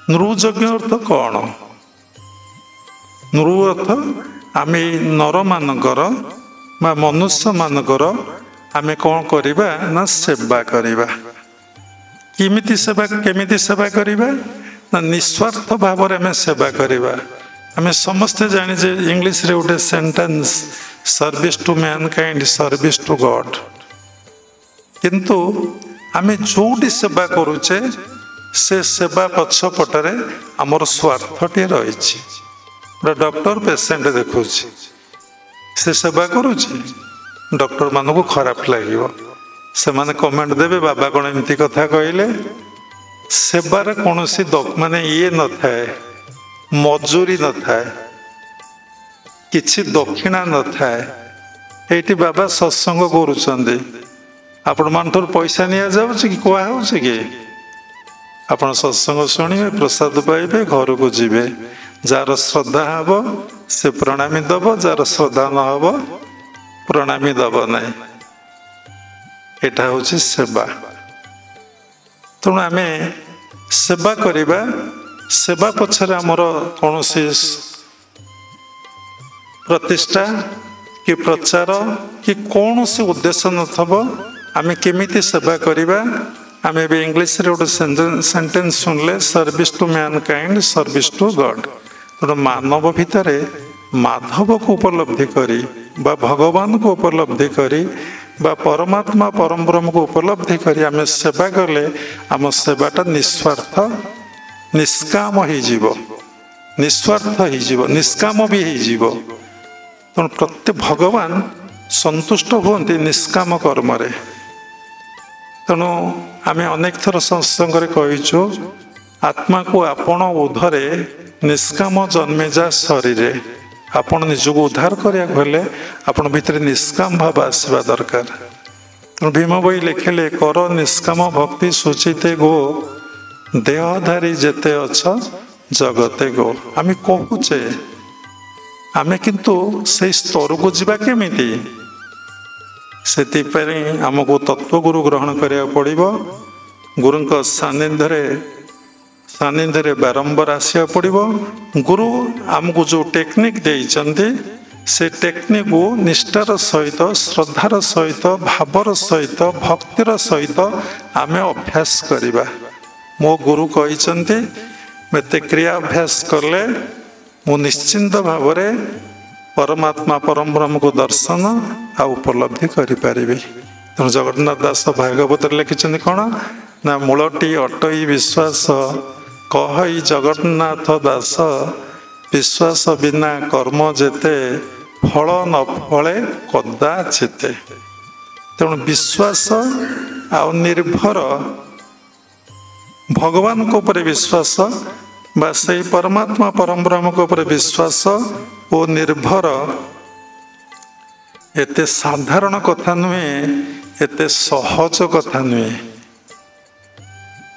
ନୃଯଜ୍ଞ ଅର୍ଥ କ'ଣ? ନୃ ଅର୍ଥ ଆମେ ନରମାନଙ୍କର ବା ମନୁଷ୍ୟମାନଙ୍କର ଆମେ କ'ଣ କରିବା ନା ସେବା କରିବା। କେମିତି ସେବା, କେମିତି ସେବା କରିବା ନା ନିସ୍ୱାର୍ଥ ଭାବରେ ଆମେ ସେବା କରିବା। ଆମେ ସମସ୍ତେ ଜାଣିଛେ ଇଂଲିଶରେ ଗୋଟେ sentence, service to mankind, service to God. କିନ୍ତୁ ଆମେ ଯେଉଁଠି ସେବା କରୁଛେ ସେ ସେବା ପଛପଟରେ ଆମର ସ୍ୱାର୍ଥଟିଏ ରହିଛି। ଗୋଟେ ଡକ୍ଟର ପେସେଣ୍ଟ ଦେଖୁଛି, ସେ ସେବା କରୁଛି, ଡକ୍ଟରମାନଙ୍କୁ ଖରାପ ଲାଗିବ, ସେମାନେ କମେଣ୍ଟ ଦେବେ ବାବା କ'ଣ ଏମିତି କଥା କହିଲେ। ସେବାର କୌଣସି ମାନେ ଇଏ ନଥାଏ, ମଜୁରୀ ନଥାଏ, କିଛି ଦକ୍ଷିଣା ନଥାଏ। ଏଇଠି ବାବା ସତ୍ସଙ୍ଗ କରୁଛନ୍ତି, ଆପଣମାନଙ୍କଠାରୁ ପଇସା ନିଆଯାଉଛି କି କୁହାହେଉଛି କି? ଆପଣ ସତ୍ସଙ୍ଗ ଶୁଣିବେ, ପ୍ରସାଦ ପାଇବେ, ଘରକୁ ଯିବେ। ଯାହାର ଶ୍ରଦ୍ଧା ହେବ ସେ ପ୍ରଣାମୀ ଦେବ, ଯାହାର ଶ୍ରଦ୍ଧା ନ ହେବ ପ୍ରଣାମୀ ଦେବ ନାହିଁ। ଏଇଟା ହେଉଛି ସେବା। ତେଣୁ ଆମେ ସେବା କରିବା, ସେବା ପଛରେ ଆମର କୌଣସି ପ୍ରତିଷ୍ଠା କି ପ୍ରଚାର କି କୌଣସି ଉଦ୍ଦେଶ୍ୟ ନଥିବ। ଆମେ କେମିତି ସେବା କରିବା? ଆମେ ଏବେ ଇଂଲିଶରେ ଗୋଟେ ସେଣ୍ଟେନ୍ସ ଶୁଣିଲେ, service to mankind, service to God. ତେଣୁ ମାନବ ଭିତରେ ମାଧବକୁ ଉପଲବ୍ଧି କରି ବା ଭଗବାନଙ୍କୁ ଉପଲବ୍ଧି କରି ବା ପରମାତ୍ମା ପରମବ୍ରହ୍ମକୁ ଉପଲବ୍ଧି କରି ଆମେ ସେବା କଲେ ଆମ ସେବାଟା ନିସ୍ୱାର୍ଥ, ନିଷ୍କାମ ହେଇଯିବ, ନିସ୍ୱାର୍ଥ ହେଇଯିବ, ନିଷ୍କାମ ବି ହେଇଯିବ। ତେଣୁ ପ୍ରତ୍ୟେକ ଭଗବାନ ସନ୍ତୁଷ୍ଟ ହୁଅନ୍ତି ନିଷ୍କାମ କର୍ମରେ। ତେଣୁ ଆମେ ଅନେକ ଥର ସତ୍ସଙ୍ଗରେ କହିଛୁ, ଆତ୍ମାକୁ ଆପଣ ଉଦ୍ଧରେ ନିଷ୍କାମ ଜନ୍ମେଜା ଶରୀରେ। ଆପଣ ନିଜକୁ ଉଦ୍ଧାର କରିବାକୁ ହେଲେ ଆପଣ ଭିତରେ ନିଷ୍କାମ ଭାବ ଆସିବା ଦରକାର। ତେଣୁ ଭୀମ ଭୋଇ ଲେଖିଲେ, କର ନିଷ୍କାମ ଭକ୍ତି ସୁଚିତେ ଗୋ, ଦେହଧାରୀ ଯେତେ ଅଛ ଜଗତେ ଗୋ। ଆମେ କହୁଛେ, ଆମେ କିନ୍ତୁ ସେଇ ସ୍ତରକୁ ଯିବା କେମିତି? ସେଥିପାଇଁ ଆମକୁ ତତ୍ତ୍ୱଗୁରୁ ଗ୍ରହଣ କରିବାକୁ ପଡ଼ିବ। ଗୁରୁଙ୍କ ସାନ୍ନିଧ୍ୟରେ ବାରମ୍ବାର ଆସିବାକୁ ପଡ଼ିବ। ଗୁରୁ ଆମକୁ ଯେଉଁ ଟେକ୍ନିକ୍ ଦେଇଛନ୍ତି ସେ ଟେକ୍ନିକ୍କୁ ନିଷ୍ଠାର ସହିତ, ଶ୍ରଦ୍ଧାର ସହିତ, ଭାବର ସହିତ, ଭକ୍ତିର ସହିତ ଆମେ ଅଭ୍ୟାସ କରିବା। ମୋ ଗୁରୁ କହିଛନ୍ତି ଏତେ କ୍ରିୟା ଅଭ୍ୟାସ କଲେ ମୁଁ ନିଶ୍ଚିନ୍ତ ଭାବରେ ପରମାତ୍ମା ପରମବ୍ରହ୍ମକୁ ଦର୍ଶନ ଆଉ ଉପଲବ୍ଧି କରିପାରିବି। ତେଣୁ ଜଗନ୍ନାଥ ଦାସ ଭାଗବତରେ ଲେଖିଛନ୍ତି କ'ଣ ନା, ମୂଳଟି ଅଟଇ ବିଶ୍ୱାସ କହଇ ଜଗନ୍ନାଥ ଦାସ, ବିଶ୍ୱାସ ବିନା କର୍ମ ଯେତେ ଫଳ ନ ଫଳେ କଦାଚିତେ। ତେଣୁ ବିଶ୍ୱାସ ଆଉ ନିର୍ଭର, ଭଗବାନଙ୍କ ଉପରେ ବିଶ୍ୱାସ ବା ସେଇ ପରମାତ୍ମା ପରମବ୍ରହ୍ମଙ୍କ ଉପରେ ବିଶ୍ୱାସ ଓ ନିର୍ଭର ଏତେ ସାଧାରଣ କଥା ନୁହେଁ, ଏତେ ସହଜ କଥା ନୁହେଁ।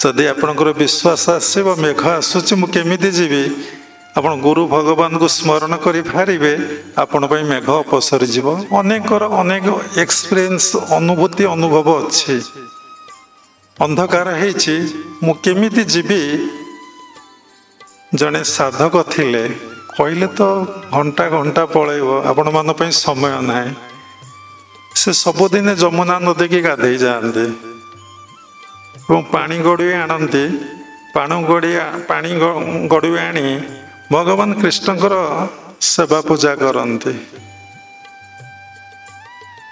ଯଦି ଆପଣଙ୍କର ବିଶ୍ୱାସ ଆସିବ, ମେଘ ଆସୁଛି ମୁଁ କେମିତି ଯିବି, ଆପଣ ଗୁରୁ ଭଗବାନଙ୍କୁ ସ୍ମରଣ କରି ବାହାରିବେ, ଆପଣ ପାଇଁ ମେଘ ଅପସରିଯିବ। ଅନେକର ଅନେକ ଏକ୍ସପିରିଏନ୍ସ, ଅନୁଭୂତି, ଅନୁଭବ ଅଛି। ଅନ୍ଧକାର ହେଇଛି, ମୁଁ କେମିତି ଯିବି? ଜଣେ ସାଧକ ଥିଲେ, କହିଲେ ତ ଘଣ୍ଟା ଘଣ୍ଟା ପଳେଇବ, ଆପଣମାନଙ୍କ ପାଇଁ ସମୟ ନାହିଁ। ସେ ସବୁଦିନେ ଯମୁନା ନଦୀକି ଗାଧେଇ ଯାଆନ୍ତି ଏବଂ ପାଣି ଗଡ଼ୁଇ ଆଣନ୍ତି। ପାଣି ଗଡ଼ୁଇ ଆଣି ଭଗବାନ କୃଷ୍ଣଙ୍କର ସେବା ପୂଜା କରନ୍ତି।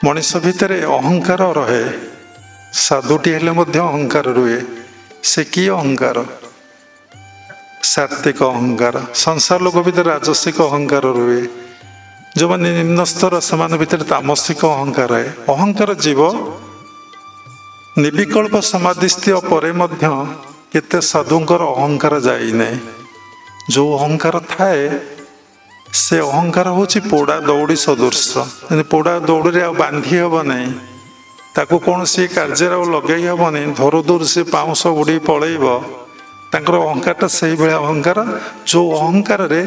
ମଣିଷ ଭିତରେ ଅହଙ୍କାର ରହେ, ସାଧୁଟି ହେଲେ ମଧ୍ୟ ଅହଙ୍କାର ରୁହେ। ସେ କି ଅହଙ୍କାର? ସାତ୍ତ୍ୱିକ ଅହଙ୍କାର। ସଂସାର ଲୋକ ଭିତରେ ରାଜସିକ ଅହଙ୍କାର ରୁହେ। ଯେଉଁମାନେ ନିମ୍ନସ୍ତର ସେମାନଙ୍କ ଭିତରେ ତାମସିକ ଅହଙ୍କାର ରହେ। ଅହଙ୍କାର ଜୀବ ନିର୍ବିକଳ୍ପ ସମାଧିସ୍ଥିତ ପରେ ମଧ୍ୟ କେତେ ସାଧୁଙ୍କର ଅହଙ୍କାର ଯାଇନାହିଁ। ଯେଉଁ ଅହଙ୍କାର ଥାଏ ସେ ଅହଙ୍କାର ହେଉଛି ପୋଡ଼ା ଦଉଡ଼ି ସଦୃଶ। ଯେମିତି ପୋଡ଼ା ଦଉଡ଼ିରେ ଆଉ ବାନ୍ଧି ହେବ ନାହିଁ, ତାକୁ କୌଣସି କାର୍ଯ୍ୟରେ ଆଉ ଲଗେଇ ହେବନି, ଧରୁ ଧରୁ ସେ ପାଉଁଶ ଉଡ଼ି ପଳେଇବ। ତାଙ୍କର ଅହଙ୍କାରଟା ସେଇଭଳିଆ ଅହଙ୍କାର, ଯେଉଁ ଅହଙ୍କାରରେ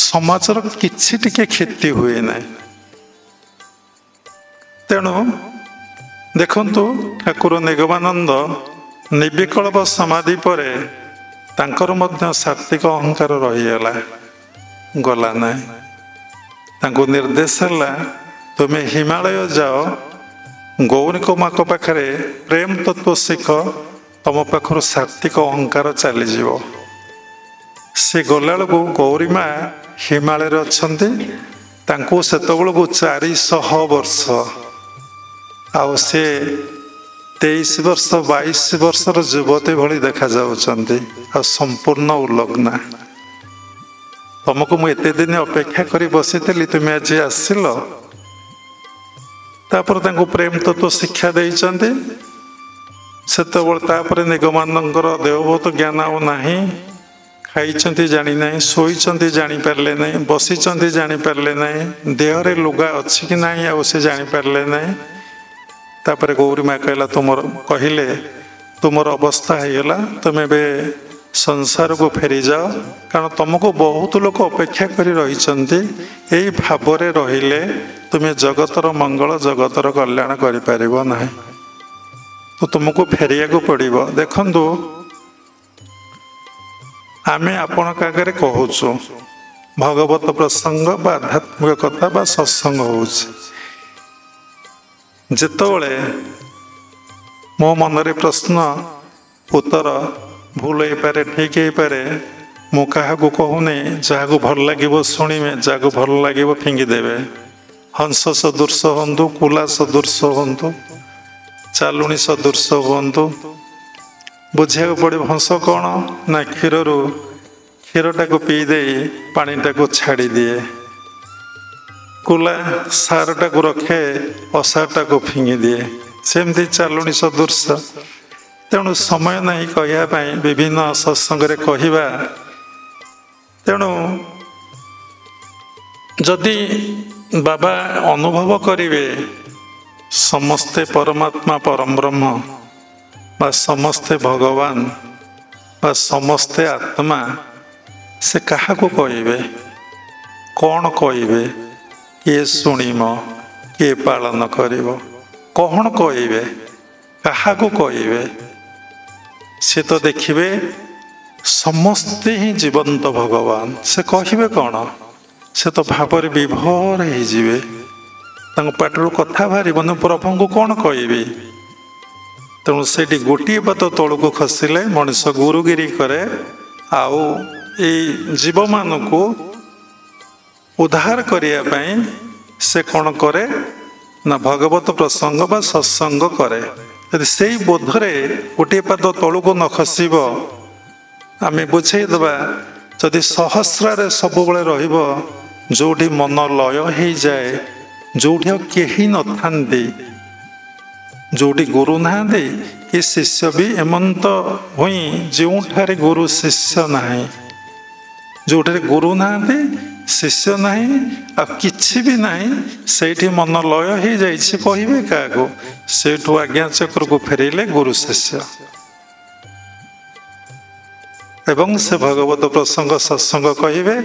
ସମାଜର କିଛି ଟିକେ କ୍ଷତି ହୁଏ ନାହିଁ। ତେଣୁ ଦେଖନ୍ତୁ, ଠାକୁର ନିଗମାନନ୍ଦ ନିର୍ବିକଳ୍ପ ସମାଧି ପରେ ତାଙ୍କର ମଧ୍ୟ ସାତ୍ତ୍ୱିକ ଅହଙ୍କାର ରହିଗଲା, ଗଲା ନାହିଁ। ତାଙ୍କୁ ନିର୍ଦ୍ଦେଶ ହେଲା, ତୁମେ ହିମାଳୟ ଯାଅ, ଗୌରୀଙ୍କ ମାଙ୍କ ପାଖରେ ପ୍ରେମ ତତ୍ତ୍ୱ ଶିଖ, ତମ ପାଖରୁ ସାତ୍ତ୍ୱିକ ଅହଙ୍କାର ଚାଲିଯିବ। ସେ ଗଲାବେଳକୁ ଗୌରୀ ମା ହିମାଳୟରେ ଅଛନ୍ତି। ତାଙ୍କୁ ସେତେବେଳକୁ 400 ବର୍ଷ, ଆଉ ସେ 23 ବର୍ଷ 22 ବର୍ଷର ଯୁବତୀ ଭଳି ଦେଖାଯାଉଛନ୍ତି, ଆଉ ସମ୍ପୂର୍ଣ୍ଣ ଉଲଗ୍ନା। ତମକୁ ମୁଁ ଏତେ ଦିନ ଅପେକ୍ଷା କରି ବସିଥିଲି, ତୁମେ ଆଜି ଆସିଲ। ତାପରେ ତାଙ୍କୁ ପ୍ରେମ ତତ୍ତ୍ୱ ଶିକ୍ଷା ଦେଇଛନ୍ତି। ସେତେବେଳେ ତାପରେ ନିଗମାନଙ୍କର ଦେହଭୂତ ଜ୍ଞାନ ଆଉ ନାହିଁ। ଖାଇଛନ୍ତି ଜାଣିନାହିଁ, ଶୋଇଛନ୍ତି ଜାଣିପାରିଲେ ନାହିଁ, ବସିଛନ୍ତି ଜାଣିପାରିଲେ ନାହିଁ, ଦେହରେ ଲୁଗା ଅଛି କି ନାହିଁ ଆଉ ସେ ଜାଣିପାରିଲେ ନାହିଁ। ତାପରେ ଗୌରୀ ମା କହିଲା, ତୁମର କହିଲେ ତୁମର ଅବସ୍ଥା ହେଇଗଲା, ତୁମେ ଏବେ ସଂସାରକୁ ଫେରିଯାଅ, କାରଣ ତୁମକୁ ବହୁତ ଲୋକ ଅପେକ୍ଷା କରି ରହିଛନ୍ତି। ଏଇ ଭାବରେ ରହିଲେ ତୁମେ ଜଗତର ମଙ୍ଗଳ, ଜଗତର କଲ୍ୟାଣ କରିପାରିବ ନାହିଁ, ତ ତୁମକୁ ଫେରିବାକୁ ପଡ଼ିବ। ଦେଖନ୍ତୁ, ଆମେ ଆପଣଙ୍କ ଆଗରେ କହୁଛୁ ଭଗବତ ପ୍ରସଙ୍ଗ ବା ଆଧ୍ୟାତ୍ମିକ କଥା ବା ସତ୍ସଙ୍ଗ ହେଉଛି। ଯେତେବେଳେ ମୋ ମନରେ ପ୍ରଶ୍ନ, ଉତ୍ତର ଭୁଲ ହେଇପାରେ, ଠିକ୍ ହେଇପାରେ, ମୁଁ କାହାକୁ କହୁନି, ଯାହାକୁ ଭଲ ଲାଗିବ ଶୁଣିବେ, ଯାହାକୁ ଭଲ ଲାଗିବ ଫିଙ୍ଗିଦେବେ। ହଂସ ସଦୃଶ ହୁଅନ୍ତୁ, କୁଲା ସଦୃଶ ହୁଅନ୍ତୁ, ଚାଲୁଣି ସଦୃଶ ହୁଅନ୍ତୁ, ବୁଝିବାକୁ ପଡ଼ିବ। ହଂସ କ'ଣ ନା କ୍ଷୀରରୁ କ୍ଷୀରଟାକୁ ପିଇଦେଇ ପାଣିଟାକୁ ଛାଡ଼ିଦିଏ, କୁଲା ସାରଟାକୁ ରଖେ, ଅସାରଟାକୁ ଫିଙ୍ଗିଦିଏ, ସେମିତି ଚାଲୁଣି ସଦୃଶ। ତେଣୁ ସମୟ ନାହିଁ କହିବା ପାଇଁ, ବିଭିନ୍ନ ସତ୍ସଙ୍ଗରେ କହିବା। ତେଣୁ ଯଦି ବାବା ଅନୁଭବ କରିବେ ସମସ୍ତେ ପରମାତ୍ମା ପରମ ବ୍ରହ୍ମ ବା ସମସ୍ତେ ଭଗବାନ ବା ସମସ୍ତେ ଆତ୍ମା, ସେ କାହାକୁ କହିବେ, କ'ଣ କହିବେ, କିଏ ଶୁଣିବ, କିଏ ପାଳନ କରିବ, କ'ଣ କହିବେ, କାହାକୁ କହିବେ? ସେ ତ ଦେଖିବେ ସମସ୍ତେ ହିଁ ଜୀବନ୍ତ ଭଗବାନ, ସେ କହିବେ କ'ଣ? ସେ ତ ଭାବରେ ବିଭୋର ହେଇଯିବେ, ତାଙ୍କ ପାଟିରୁ କଥା ବାହାରିବନି, ପ୍ରଭୁଙ୍କୁ କ'ଣ କହିବି? ତେଣୁ ସେଇଠି ଗୋଟିଏ ପାଦ ତଳକୁ ଖସିଲେ ମଣିଷ ଗୁରୁଗିରି କରେ, ଆଉ ଏଇ ଜୀବମାନଙ୍କୁ ଉଦ୍ଧାର କରିବା ପାଇଁ ସେ କ'ଣ କରେ ନା ଭଗବତ ପ୍ରସଙ୍ଗ ବା ସତ୍ସଙ୍ଗ କରେ। ଯଦି ସେଇ ବୋଧରେ ଗୋଟିଏ ପାଦ ତଳକୁ ନ ଖସିବ, ଆମେ ବୁଝେଇଦେବା, ଯଦି ସହସ୍ରାରେ ସବୁବେଳେ ରହିବ, ଯେଉଁଠି ମନ ଲୟ ହେଇଯାଏ, ଯେଉଁଠି ଆଉ କେହି ନଥାନ୍ତି, ଯେଉଁଠି ଗୁରୁ ନାହାନ୍ତି କି ଶିଷ୍ୟ ବି ଏମନ୍ତ ହୋଇ, ଯେଉଁଠାରେ ଗୁରୁ ଶିଷ୍ୟ ନାହିଁ, ଯେଉଁଠାରେ ଗୁରୁ ନାହାନ୍ତି, ଶିଷ୍ୟ ନାହିଁ, ଆଉ କିଛି ବି ନାହିଁ, ସେଇଠି ମନ ଲୟ ହେଇଯାଇଛି, କହିବେ କାହାକୁ? ସେଇଠୁ ଆଜ୍ଞା ଚକ୍ରକୁ ଫେରିଲେ ଗୁରୁ ଶିଷ୍ୟ, ଏବଂ ସେ ଭଗବତ ପ୍ରସଙ୍ଗ ସତ୍ସଙ୍ଗ କହିବେ,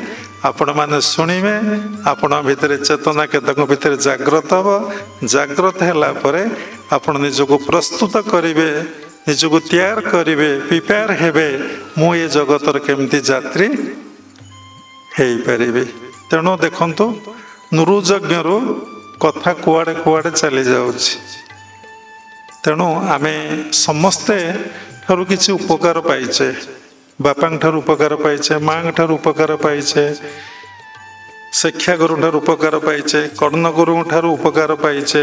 ଆପଣମାନେ ଶୁଣିବେ, ଆପଣଙ୍କ ଭିତରେ ଚେତନା କେତେକ ଭିତରେ ଜାଗ୍ରତ ହେବ। ଜାଗ୍ରତ ହେଲା ପରେ ଆପଣ ନିଜକୁ ପ୍ରସ୍ତୁତ କରିବେ, ନିଜକୁ ତିଆର କରିବେ, ପ୍ରିପେୟାର ହେବେ, ମୁଁ ଏ ଜଗତର କେମିତି ଯାତ୍ରୀ ହେଇପାରିବି। ତେଣୁ ଦେଖନ୍ତୁ, ନୃଯଜ୍ଞରୁ କଥା କୁଆଡ଼େ କୁଆଡ଼େ ଚାଲି ଯାଉଛି। ତେଣୁ ଆମେ ସମସ୍ତେ ଠାରୁ କିଛି ଉପକାର ପାଇଛେ, ବାପାଙ୍କ ଠାରୁ ଉପକାର ପାଇଛେ, ମାଆଙ୍କ ଠାରୁ ଉପକାର ପାଇଛେ, ଶିକ୍ଷାଗୁରୁଙ୍କ ଠାରୁ ଉପକାର ପାଇଛେ, କର୍ଣ୍ଣଗୁରୁଙ୍କ ଠାରୁ ଉପକାର ପାଇଛେ,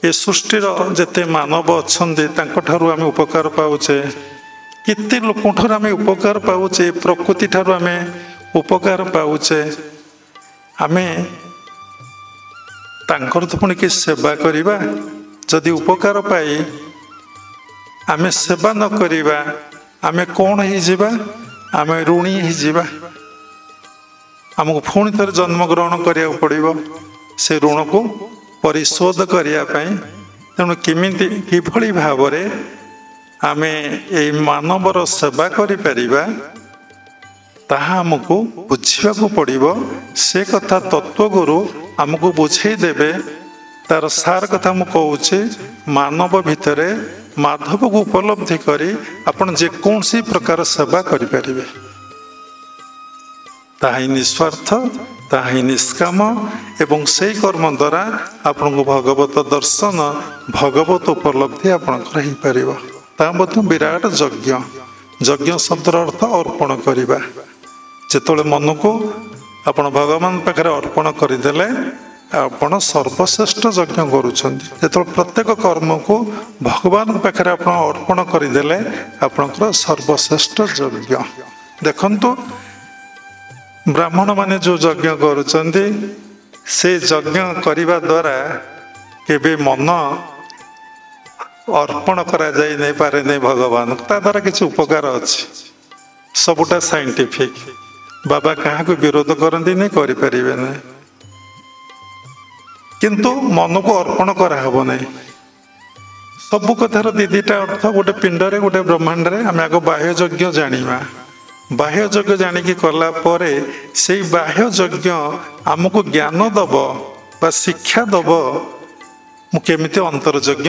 ଏ ସୃଷ୍ଟିର ଯେତେ ମାନବ ଅଛନ୍ତି ତାଙ୍କଠାରୁ ଆମେ ଉପକାର ପାଉଛେ, କେତେ ଲୋକଙ୍କଠାରୁ ଆମେ ଉପକାର ପାଉଛେ, ପ୍ରକୃତି ଠାରୁ ଆମେ ଉପକାର ପାଉଛେ। ଆମେ ତାଙ୍କର ତ ପୁଣି କିଛି ସେବା କରିବା। ଯଦି ଉପକାର ପାଇ ଆମେ ସେବା ନ କରିବା, ଆମେ କ'ଣ ହେଇଯିବା? ଆମେ ଋଣୀ ହେଇଯିବା। ଆମକୁ ପୁଣି ଥରେ ଜନ୍ମଗ୍ରହଣ କରିବାକୁ ପଡ଼ିବ ସେ ଋଣକୁ ପରିଶୋଧ କରିବା ପାଇଁ। ତେଣୁ କେମିତି କିଭଳି ଭାବରେ ଆମେ ଏଇ ମାନବର ସେବା କରିପାରିବା, ତାହା ଆମକୁ ବୁଝିବାକୁ ପଡ଼ିବ। ସେ କଥା ତତ୍ତ୍ୱଗୁରୁ ଆମକୁ ବୁଝେଇ ଦେବେ। ତାର ସାର କଥା ମୁଁ କହୁଛି, ମାନବ ଭିତରେ ମାଧବକୁ ଉପଲବ୍ଧି କରି ଆପଣ ଯେକୌଣସି ପ୍ରକାର ସେବା କରିପାରିବେ। ତାହା ହିଁ ନିସ୍ୱାର୍ଥ, ତାହା ହିଁ ନିଷ୍କାମ, ଏବଂ ସେଇ କର୍ମ ଦ୍ୱାରା ଆପଣଙ୍କୁ ଭଗବତ ଦର୍ଶନ, ଭଗବତ ଉପଲବ୍ଧି ଆପଣଙ୍କର ହେଇପାରିବ। ତାହା ମଧ୍ୟ ବିରାଟ ଯଜ୍ଞ। ଯଜ୍ଞ ଶବ୍ଦର ଅର୍ଥ ଅର୍ପଣ କରିବା। ଯେତେବେଳେ ମନକୁ ଆପଣ ଭଗବାନ ପାଖରେ ଅର୍ପଣ କରିଦେଲେ, ଆପଣ ସର୍ବଶ୍ରେଷ୍ଠ ଯଜ୍ଞ କରୁଛନ୍ତି। ଯେତେବେଳେ ପ୍ରତ୍ୟେକ କର୍ମକୁ ଭଗବାନଙ୍କ ପାଖରେ ଆପଣ ଅର୍ପଣ କରିଦେଲେ, ଆପଣଙ୍କର ସର୍ବଶ୍ରେଷ୍ଠ ଯଜ୍ଞ। ଦେଖନ୍ତୁ, ବ୍ରାହ୍ମଣମାନେ ଯେଉଁ ଯଜ୍ଞ କରୁଛନ୍ତି, ସେ ଯଜ୍ଞ କରିବା ଦ୍ୱାରା କେବେ ମନ ଅର୍ପଣ କରାଯାଇ ନେଇପାରେନି ଭଗବାନଙ୍କୁ। ତା ଦ୍ୱାରା କିଛି ଉପକାର ଅଛି, ସବୁଟା ସାଇଣ୍ଟିଫିକ୍। ବାବା କାହାକୁ ବିରୋଧ କରନ୍ତିନି, କରିପାରିବେ ନାହିଁ, କିନ୍ତୁ ମନକୁ ଅର୍ପଣ କରାହବ ନାହିଁ। ସବୁ କଥାର ଦି ଦିଟା ଅର୍ଥ, ଗୋଟେ ପିଣ୍ଡରେ, ଗୋଟେ ବ୍ରହ୍ମାଣ୍ଡରେ। ଆମେ ଆଗ ବାହ୍ୟ ଯଜ୍ଞ ଜାଣିବା। ବାହ୍ୟ ଯଜ୍ଞ ଜାଣିକି କଲା ପରେ ସେଇ ବାହ୍ୟ ଯଜ୍ଞ ଆମକୁ ଜ୍ଞାନ ଦବ ବା ଶିକ୍ଷା ଦବ, ମୁଁ କେମିତି ଅନ୍ତର୍ଯଜ୍ଞ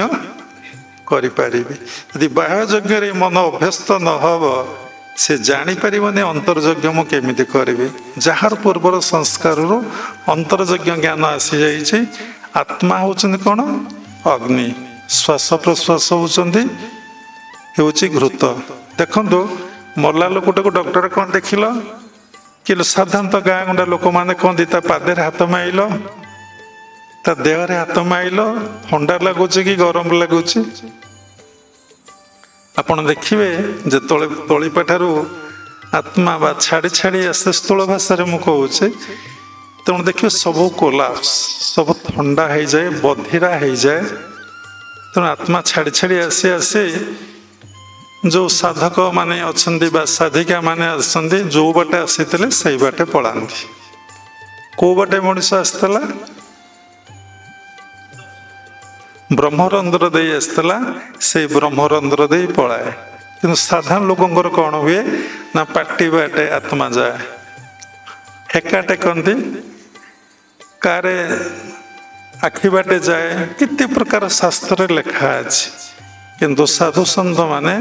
କରିପାରିବି। ଯଦି ବାହ୍ୟ ଯଜ୍ଞରେ ମନ ଅଭ୍ୟସ୍ତ ନ ହବ, ସେ ଜାଣିପାରିବନି ଅନ୍ତର୍ଯଜ୍ଞ ମୁଁ କେମିତି କରିବି। ଯାହାର ପୂର୍ବର ସଂସ୍କାରରୁ ଅନ୍ତର୍ଯଜ୍ଞ ଜ୍ଞାନ ଆସିଯାଇଛି, ଆତ୍ମା ହେଉଛନ୍ତି କ'ଣ? ଅଗ୍ନି। ଶ୍ୱାସ ପ୍ରଶ୍ୱାସ ହେଉଛନ୍ତି ହେଉଛି ଘୃତ। ଦେଖନ୍ତୁ, ମଲା ଲୋକଟାକୁ ଡକ୍ଟର କ'ଣ ଦେଖିଲ କି ସାଧାରଣତଃ ଗାଁ ଗଣ୍ଡା ଲୋକମାନେ କହନ୍ତି, ତା ପାଦରେ ହାତ ମାଇଲ, ତା ଦେହରେ ହାତ ମାଇଲ, ଥଣ୍ଡା ଲାଗୁଛି କି ଗରମ ଲାଗୁଛି? ଆପଣ ଦେଖିବେ, ଯେତେବେଳେ ତଳିପାଠାରୁ ଆତ୍ମା ବା ଛାଡ଼ି ଛାଡ଼ି ଆସେ, ସ୍ଥୂଳ ଭାଷାରେ ମୁଁ କହୁଛି, ତେଣୁ ଦେଖିବେ ସବୁ କୋଲାପ୍ସ, ସବୁ ଥଣ୍ଡା ହେଇଯାଏ, ବଧିରା ହେଇଯାଏ। ତେଣୁ ଆତ୍ମା ଛାଡ଼ି ଛାଡ଼ି ଆସି ଆସି ଯେଉଁ ସାଧକ ମାନେ ଅଛନ୍ତି ବା ସାଧିକା ମାନେ ଅଛନ୍ତି, ଯେଉଁ ବାଟେ ଆସିଥିଲେ ସେଇ ବାଟେ ପଳାନ୍ତି। କେଉଁ ବାଟେ ମଣିଷ ଆସିଥିଲା? ବ୍ରହ୍ମରନ୍ଧ୍ର ଦେଇ ଆସିଥିଲା, ସେଇ ବ୍ରହ୍ମରନ୍ଧ୍ର ଦେଇ ପଳାଏ। କିନ୍ତୁ ସାଧାରଣ ଲୋକଙ୍କର କ'ଣ ହୁଏ ନା, ପାଟି ବାଟେ ଆତ୍ମା ଯାଏ, ହେକା ଟେକନ୍ତି, କାରେ ଆଖି ବାଟେ ଯାଏ, କେତେ ପ୍ରକାର ଶାସ୍ତ୍ରରେ ଲେଖା ଅଛି। କିନ୍ତୁ ସାଧୁ ସନ୍ଥମାନେ,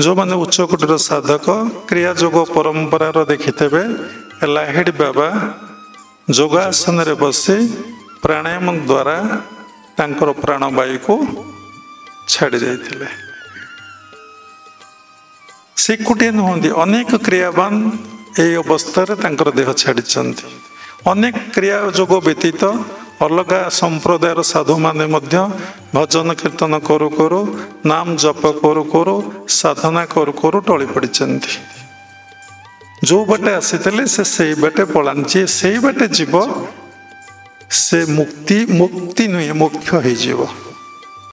ଯେଉଁମାନେ ଉଚ୍ଚକୋଟୀର ସାଧକ, କ୍ରିୟା ଯୋଗ ପରମ୍ପରାର ଦେଖିଥିବେ, ଲାହିଡ଼ି ବାବା ଯୋଗାସନରେ ବସି ପ୍ରାଣାୟାମ ଦ୍ୱାରା ତାଙ୍କର ପ୍ରାଣବାୟୁକୁ ଛାଡ଼ି ଯାଇଥିଲେ। ସେ ଏକୁଟିଆ ନୁହନ୍ତି, ଅନେକ କ୍ରିୟାବାନ ଏହି ଅବସ୍ଥାରେ ତାଙ୍କର ଦେହ ଛାଡ଼ିଛନ୍ତି। ଅନେକ କ୍ରିୟା ଯୋଗ ବ୍ୟତୀତ ଅଲଗା ସମ୍ପ୍ରଦାୟର ସାଧୁମାନେ ମଧ୍ୟ ଭଜନ କୀର୍ତ୍ତନ କରୁ କରୁ, ନାମ ଜପ କରୁ କରୁ, ସାଧନା କରୁ କରୁ ଟଳି ପଡ଼ିଛନ୍ତି। ଯେଉଁ ବାଟେ ଆସିଥିଲେ ସେ ସେଇ ବାଟେ ପଳାନ୍ତି। ଯିଏ ସେଇ ବାଟେ ଯିବ ସେ ମୁକ୍ତି, ମୁକ୍ତି ନୁହେଁ, ମୋକ୍ଷ ହେଇଯିବ।